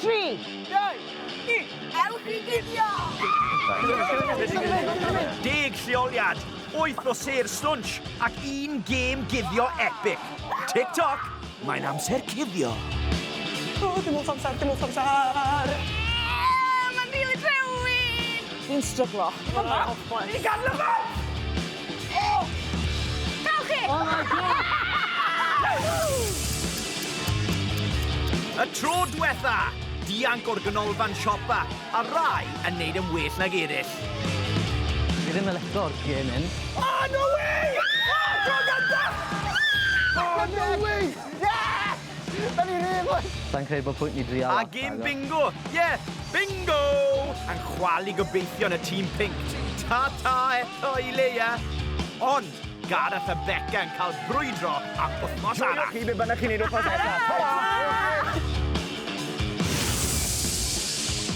3, 2, 1, ewch i guddio! Deg lleoliad, wyth o sêr stwnsh ac un gêm guddio epic. Tick tock, mae'n amser cuddio. O, dim lot o amser, dim lot o amser. Mae'n rili rhewi! Fi'n stryglo. Ni'n gadw fe! Dal chi! Oh my God! Y tro dwetha, dianc o'r ganolfan siopa, a rai yn neud yn well nag eraill. Fi ddim yn lico'r gêm hyn. Oh, no way! Oh, tro gynta! Oh, no way! Yeah! Da ni rhy, boys! Sa'n credu bod pwynt ni drial. A gêm bingo! Ie, yeah, bingo! Yn chwalu gobeithion y tîm pinc. Ta-ta eto i Leia. Ond, Gareth a Beca yn cael brwydro am wythnos arall. Chi be bynnag chi'n neud wythnos nesaf.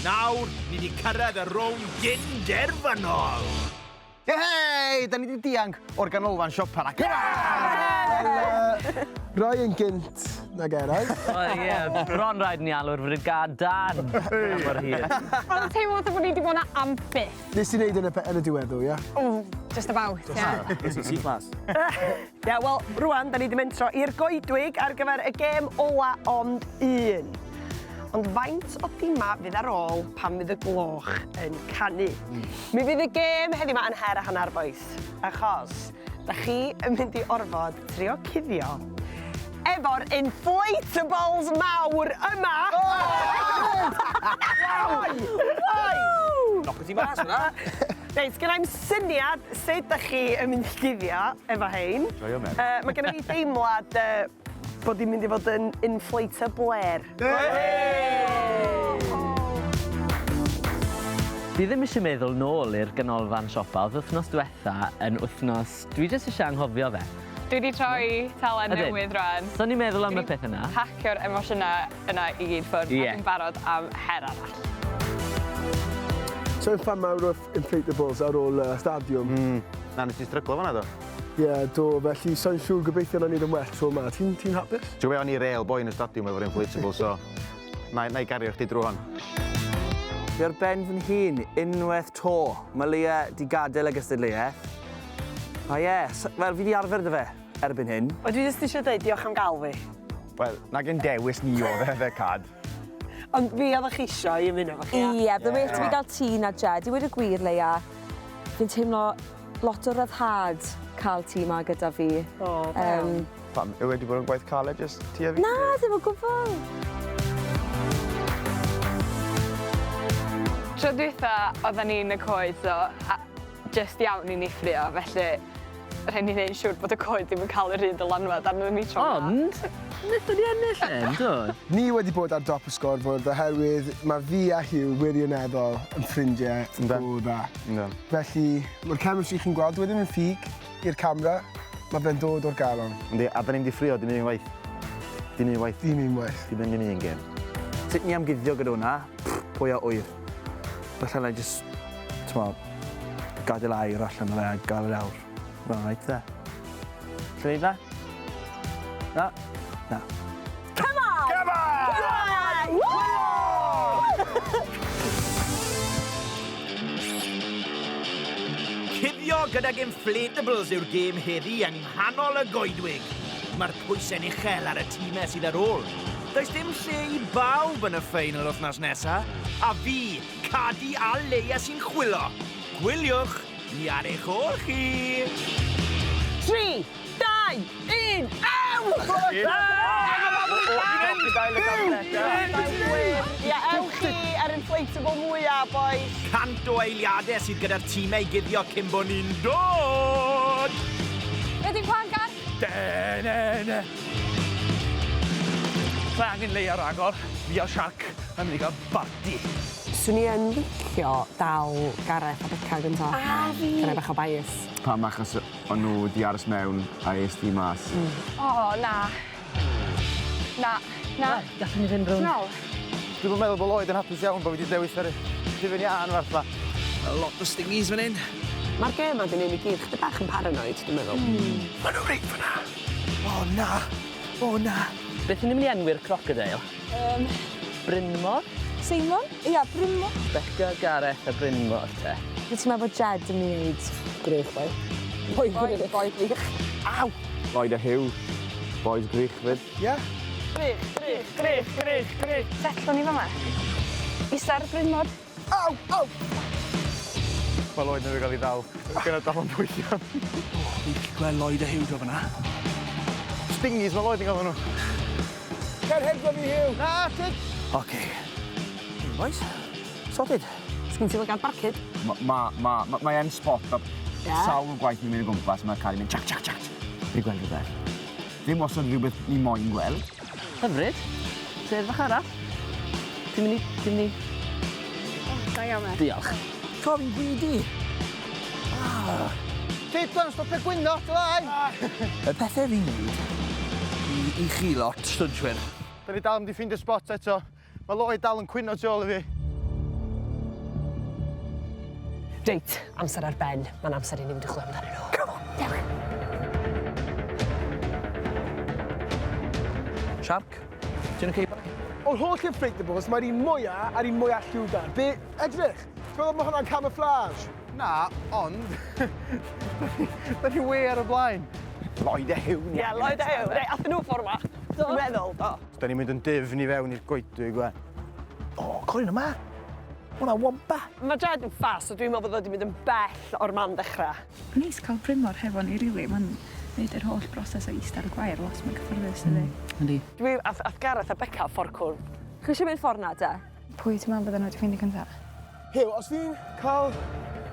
Nawr, ni wedi cyrraedd y rownd gyn-derfynol. Hei! Da ni wedi dianc o'r ganolfan siopa 'na. Rai yn gynt nag eraill. O ie, bron rhaid ni alw'r frigâd dân am mor hir. Mae'n teimlo fatha bod ni wedi bod 'na am byth. Nes ti neud yn y, yn y diwedd ddo, ie? O, just about, ie. It's a C-class. Ie, wel, rwan, da ni wedi mentro i'r goedwig ar gyfer y gêm ola ond un. Ond faint o dima fydd ar ôl pan fydd y gloch yn canu? Mi fydd y gêm heddiw 'ma yn her a hanner, bois, achos da chi yn mynd i orfod trio cuddio efo'r inflatables mawr yma. Wow! Knock ti mas fyna. Reit, gen i'm syniad sut da chi yn mynd i guddio efo hein. Joio, men. Mae gen i fi deimlad bod hi'n mynd i fod yn inflatabler. Fi ddim eisiau meddwl nôl i'r ganolfan siopa. Oedd wythnos diwetha yn wythnos... Dwi jyst eisiau anghofio fe. Dwi wedi troi talen Ydyn. newydd rwan. So ni'n meddwl am y peth yna. Pacio'r emosiynau yna i gyd ffwrdd. Ie. A dwi'n barod am her arall. So i'n fan mawr o inflatables ar ôl y stadiwm. Na, nes i stryglo fan'na do. Ie, yeah, do, felly so'n siŵr gobeithio na neud yn well tro yma. Ti'n ti hapus? Ti'n gwybod, o'n i real boi yn y stadiwm efo'r inflatable, so na i gario chdi drwy hon. Fi ar ben fy hun unwaith to. Mae Leia di gadael y gystadleuaeth. A ie, wel, fi di arfer dy fe erbyn hyn. Wel, dwi jyst eisiau dweud diolch am gael fi. Wel, nag yn dewis ni oedd e, fe, Cad. Ond fi oeddech chi isio i ymuno efo chi. Ie, bydde well ti fi gael ti na Jed. I weud y gwir, Leia, fi'n teimlo lot o ryddhad cael ti 'ma gyda fi. O, da iawn. Pam, yw e wedi bod yn gwaith caled jyst ti a fi? Na, ddim o gwbl. Tro dwytha, oedden ni yn y coed, so a jyst iawn i ni ffrio, felly rhaid ni wneud yn siŵr bod y coed ddim yn cael yr un dylanwad arno ni tro 'ma. Ond, wnaethon ni ennill e, yn do? Ni wedi bod ar dop y sgorfwrdd oherwydd mae fi a Huw wirioneddol yn ffrindiau go dda. Yndan. Felly, mae'r chemistry chi'n gweld, dyw e ddim yn ffug i'r camera, mae fe'n dod o'r galon. Yndi, a da ni'n di ffrio dim un waith. Dim un waith. Dim un waith. Dim un un gêm. Sut ni am guddio gyda hwnna? Pff, Pwy a ŵyr. Falle na i jyst, t'mo, gadael air allan o fe a gael e lawr. Mae'n reit dde. Lle neud na? Na? Na. Come on! Come on! Woo! Cuddio gydag inflatables yw'r gêm heddi yng nghanol y goedwig. Mae'r pwysau'n uchel ar y tîmau sydd ar ôl. Does dim lle i bawb yn y ffeinal wythnos nesa. A fi, Cadi a Leia sy'n chwilo. Gwyliwch, ni ar eich ôl chi! 3, 2, 1, ew! Ie, ewch chi ar inflatable mwyaf, boys. 100 o eiliadau sydd gyda'r tîmau i guddio cyn bod ni'n dod! Be di'n plan, Gar? De-ne-ne. Mae angen Leia ragor. Fi a Shark yn mynd i gael barti. Swn i yn licio dal Gareth a Beca gynta. A fi! Gynna i bach o bias. Pam achos o'n nhw 'di aros mewn a es di mas? O, na. Na, na. Gallwn ni fynd rownd. Ti'n meddwl? Dwi'm yn meddwl bod Lloyd yn hapus iawn bod fi wedi dewis yr hufen iâ anferth 'ma. A lot o stingies fan hyn. Mae'r gêm 'ma 'di neud ni gyd chydig bach yn paranoid, dwi'n meddwl. Ma' nhw reit fyna. O na! O na! Beth ni'n mynd i enwi'r crocodile? Brynmor? Seimon? Ia, Brynmor. Beca, Gareth a Brynmor, te. Wyt ti'n meddwl bod Jed yn mynd i wneud grych, boi? Boi grych. Boi grych. Aw! Lloyd a Huw. Bois grych 'fyd. Ie? Grych, grych, grych, grych, grych. Setlwn ni fama. Isa ar Brynmor. Aw! Aw! Mae Lloyd newydd gael ei ddal. Gyda dal yn pwyllio. O, fi'n gallu gweld Lloyd a Huw draw fan'na. Stingies mae Lloyd yn galw nhw. Cer hebddo fi, Huw. Na, ti... Oce. Boys, sorted. Sgyn ti lygad barcud? Ma, ma, ma, ma, mae e'n spot o Ie? sawl gwaith ni'n mynd o gwmpas, mae Cari'n mynd jac, jac, jac. Fi'n gweld rhywbeth. Ddim wastad rhywbeth ni moyn gweld. Hyfryd. Sedd fach arall. Ti'n mynd i... Ti'n mynd i... Da iawn, e. Diolch. Co, fi'n gwydi. Ah. Teitlon, stopio gwyno, dyla Y pethau fi'n neud i, i chi lot, stwdwyr. Da ni dal yn di ffeindio spot eto. Mae Lloyd dal yn cwyno tu ôl i fi. Reit, amser ar ben. Mae'n amser i ni fynd i chwilio amdanyn nhw. Come on, dewch. Shark, ti'n okay, boi? O'r holl inflatables, mae'r un mwyaf a'r un mwyaf lliwgar. Be, edrych, ti'n meddwl mae hwnna'n camouflage? Na, ond... Da ni way ar y blaen. Lloyd a Huw. Ie, Lloyd a Huw. Reit, athyn nhw ffordd ma. Dwi'n meddwl, do. Da ni'n mynd yn dyfn i fewn i'r goedwig, we. O, Colin yma. Hwna wampa. Mae Jed yn fast, so dwi'n meddwl bod o wedi mynd yn bell o'r man dechrau. Neis cael Brynmor hefo ni, rili. Mae'n neud yr holl broses o eistedd ar y gwair lot mwy cyfforddus, ydy. Yndi. Dwi, ath, ath Gareth a Beca ffordd cwrdd. Chi eisiau mynd ffordd na, te? Pwy ti'n meddwl bydden nhw wedi ffeindio cyntaf? Huw, os fi'n cael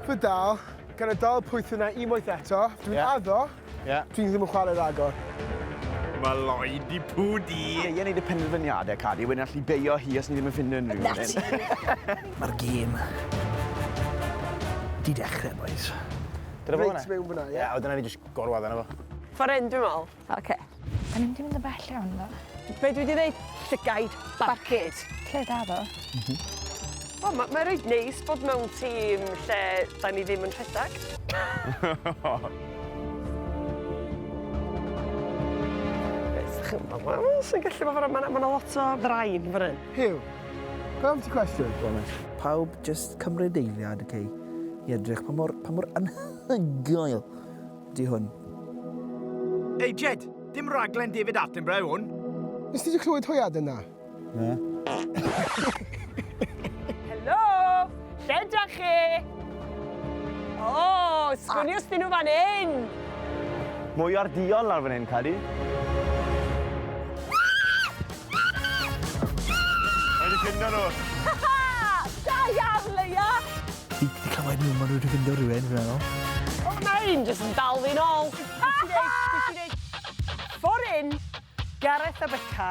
fy dal, gan y dal pwyth yna unwaith eto, dwi'n Ie. addo, Ie. dwi'n ddim yn chwarae ragor. Mae Lloyd di pwdi. Ie, ie, neud y penderfyniadau, Cadi, wedyn allu beio hi os ni ddim yn ffindo unrhyw un. Mae'r gêm di dechrau, boys. Dyna fo Reit hwnna. mewn fyna, ie? Ie, wedyn ni jyst gorwedd yna fo. Ffordd hyn, dwi'n meddwl. Oce. Da ni'n mynd i mynd yn bell iawn, ddo. Be dwi wedi dweud? Llygaid barcud. Lle da, ddo? Wel, mae ma reit neis bod mewn tîm lle da ni ddim yn rhedeg. Reit, sy'n gallu bod fan Mae yna lot o ddrain fan hyn. Huw, be am ti cwestiwn? Pawb just cymryd eiliad, okay, i edrych pa mor, pa mor anhygoel di hwn. Ei, Jed, dim raglen David Attenborough yw hwn. Nes ti wedi clywed hwyad yna? Na. Helo! Lle ydych chi? O, sgwn i os dyn nhw fan hyn! Mwy o'r dion lawr fan hyn, Cadi. Mae wedi ffindo nhw. Da iawn, Leia! Fi di clywed nhw, maen nhw wedi ffindo rhywun, fi'n meddwl. O, mae un jyst yn dal fi'n ôl. Be ti'n neud? Be ti'n neud? Ffordd hyn, Gareth a Beca,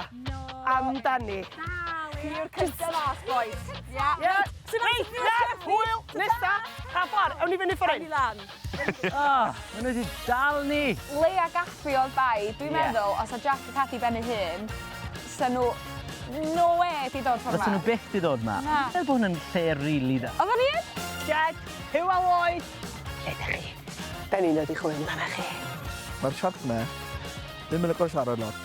amdani. Chi'r cyntaf mas, boys. Ie. Ie. Reit, na, hwyl, nesa, pa ffordd, awn ni fyny ffordd Ni hyn. lan. Ah, maen nhw wedi dal ni. Leia Gaffrey oedd bai, dwi'n Ie. meddwl, os o Jack a Cathy ben eu hun, sa nhw no way di dod ffordd Fysa nhw ma. byth di dod ma. Na. Dwi'n meddwl bod hwn yn lle rili da. Oedden ni yn? Jed, Huw a Lloyd, lle ydych chi? Da ni'n dod i chwilio amdano chi. Mae'r siarc na ddim yn licio siarad lot.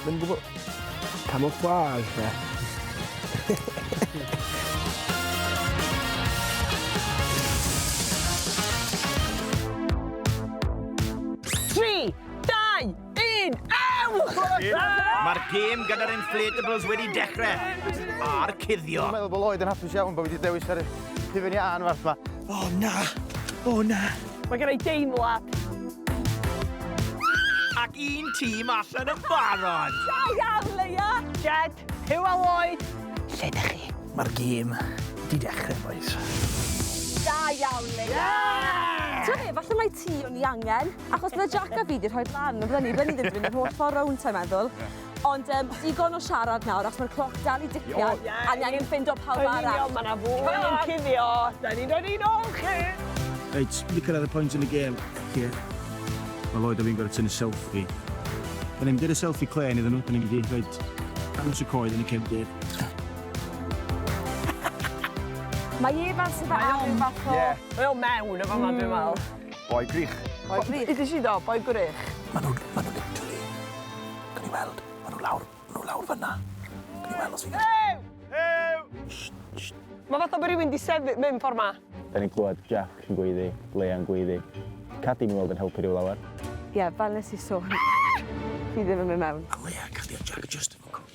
Ddim yn gwybod. Camouflage, fe. Tri, dau, un, ew! Mae'r gêm gyda'r inflatables wedi dechrau. A'r cuddio. Dwi'n meddwl bod Lloyd yn hapus iawn bod fi wedi dewis ar y hufen iâ anferth ma. O, na! O, na! Mae gen i deimlad. Ac un tîm allan yn barod. Da iawn, Leia! Jed, Huw a Lloyd, lle ydych chi? Mae'r gêm di dechrau, boys. Da iawn, Leia! Ti'n be, falle mai ti o'n i angen, achos bydde Jack a fi wedi rhoi lan, bydde ni, bydde ni ddim wedi mynd yr holl ffordd rownd, sa'n meddwl. Ond digon o siarad nawr, achos mae'r cloc dal i dicio, a ni angen ffindo pawb Yn arall. union, mae yna fwy yn cuddio. Da ni'n dod i nôl chi. Reit, fi wedi cyrraedd y pwynt yn y gêm. Lle mae Lloyd a fi'n gorfod tynnu selfie. Da ni'n mynd i'r selfie clen iddyn nhw, da ni'n mynd i rhoid dangos y coed yn y cefndir. Mae e fel sydd ar ryw fath o... Ie. Mae o mewn efo yma, dwi'n meddwl. Boi grych. Boi grych. Ydy si do, boi gwrych. Maen nhw, maen nhw literally, gawn ni weld, maen nhw lawr, maen nhw lawr fyna. os fi'n... Ew! Ew! Mae fatha bod rhywun di sefyll mewn ffordd ma. Da ni'n clywed Jack yn gweiddi, Leah'n gweiddi. Cadi mi weld yn helpu rhyw lawer. Ie, yeah, fel nes i sôn, fi ddim yn mynd mewn. A Leah, Cadi a Jack just efo cwm.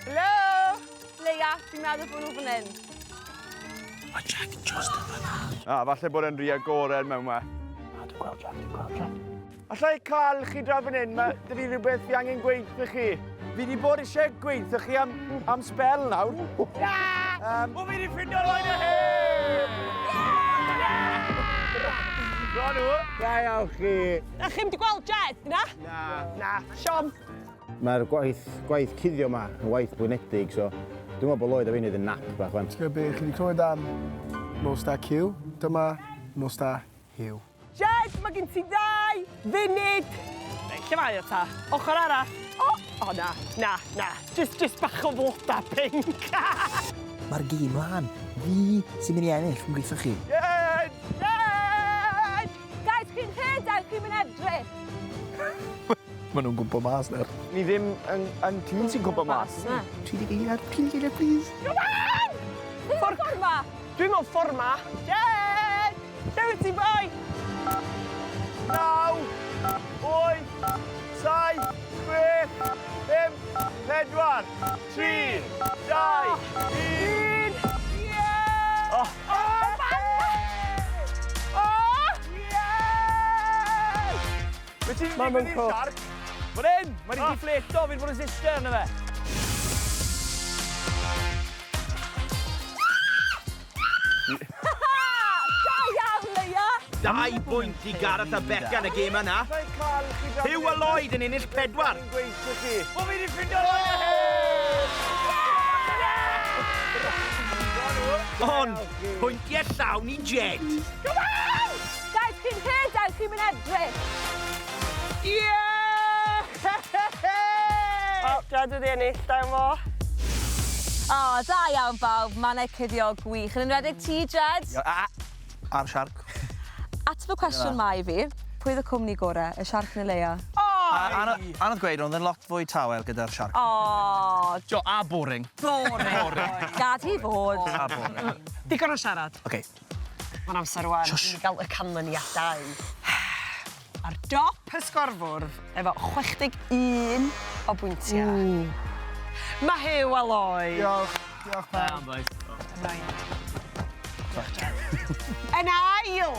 Hello? Leia, fi'n meddwl bod nhw fan hyn. Mae Jack just yn fan'na. A, falle bod e'n rhy agored mewn ma. A, dwi'n gweld Jack, dwi'n gweld Jack. Alla i cael chi draw fan hyn? Mae 'da fi rhywbeth fi angen gweud wrthych chi. Fi 'di bod eisiau gweud wrthych chi am, am sbel nawr. Um, o, fi 'di ffindo Lloyd a Huw! Bron nhw. Da iawn chi. Na chi'm 'di gweld Jed, na? Na. Na. Siom. Mae'r gwaith, gwaith cuddio 'ma yn waith blinedig, so dwi'n meddwl bod Lloyd a fi'n neud y nap bach wan. Ti'n gwybod be, chi wedi clywed am nos da Cyw, dyma nos da Huw. Jed, mae gen ti ddau funud. Reit, lle mae o ta? Ochr arall. O, o na, na, na. Just, just bach o floda pink. Mae'r gêm lan. Fi sy'n mynd i ennill, fi'n gweithio chi. Jed! Jed! Guys, chi'n rhedeg, chi'n mynd edrych. Maen nhw'n gwmpo mas nawr. Ni ddim yn, yn tîm sy'n gwmpo mas. Na. 30 eiliad, 30 eiliad, please. Come on! Ffordd ma. Dwi'n meddwl ffordd ma. Jed! Lle wyt ti, boi? 9, 8, 7, 6, 5, 4, 3, 2, 1. Ie! Oh. O! Yes! Be ti'n Ma'n digwydd i'r cool. siarc? Fan hyn! Mae 'di deflato, fi 'di bod yn sister arno fe. Da iawn, Leia! Dau bwynt i Gareth a Beca yn y gêm yna. Huw a Lloyd yn ennill pedwar. O, fi 'di ffindo Lloyd a Huw! Ond, pwyntiau llawn i Jed. Come on! Guys, chi'n rhedeg, chi'n mynd edrych. Ie! O, Jed wedi ennill, da iawn fo. O, da iawn bawb, mannau cuddio gwych. Yn enwedig ti, Jed. A, a'r siarc. Ateb y cwestiwn ma i fi. Pwy oedd y cwmni gore, y siarc neu Leia? Anodd gweud, ond yn lot fwy tawel gyda'r siarc. O, Jo, a boring. boring. Gad hi fod. A boring. Digon o siarad. Oce. Mae'n amser rwan i ni gael y canlyniadau. Ar dop y sgorfwrdd, efo 61 o bwyntiau. Mae Huw a Lloyd. Diolch, diolch Da pawb. iawn, boys. Yn ail,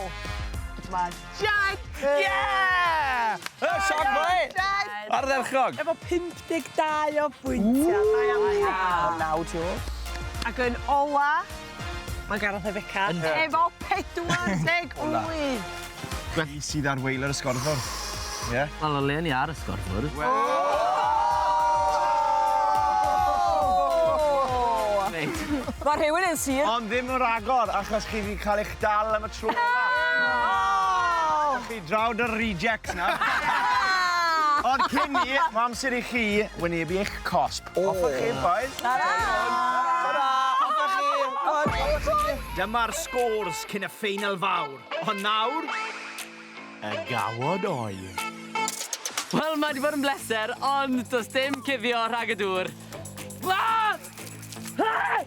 mae Jed. Yeah! Y siarc boy! Jed. Ardderchog. Efo 52 o bwyntiau. Da iawn. Naw ti o. Ac yn ola, mae Gareth a Beca efo 48. Fi sydd ar waelod y sgorfwrdd. Ie? Wel, o le ni ar y sgorfwrdd. Reit. Mae rhywun yn sir. Ond ddim yn ragor, achos chi wedi cael eich dal am y tro ola. Chi drawd y rejects na. Ond cyn ni, mae amser i chi wynebu eich cosp. Off â chi, boys. Ta-ra! Ta-ra! Off â chi! Off â chi! Dyma'r scores cyn y ffeinal fawr. Ond nawr, y gawod oer. Wel, mae wedi bod yn bleser, ond does dim cuddio rhag y dŵr. Ah! Ah!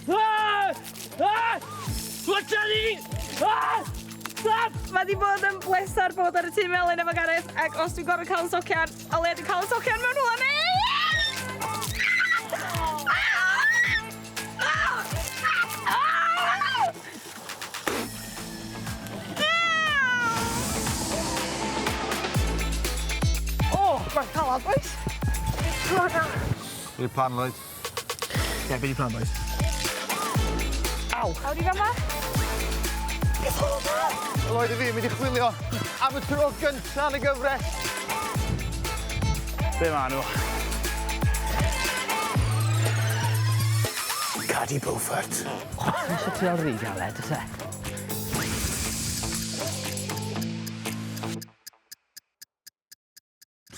Ah! Ah! What's ni? Ah! Stop! Mae di bod yn bleser bod ar y tîm melyn efo Gareth, ac os dwi'n gorfod cael yn socian, o leia dwi'n cael yn socian mewn rhywle neu! O, mae'n calad, boys. Be plan, Lloyd? Ie, be di plan, boys? Aw. Aw, di fama? Lloyd a fi yn mynd i chwilio am y tro gynta yn y gyfres. Be ma nhw? Cadi Beaufort. Eisiau trial rhy galed, oes e?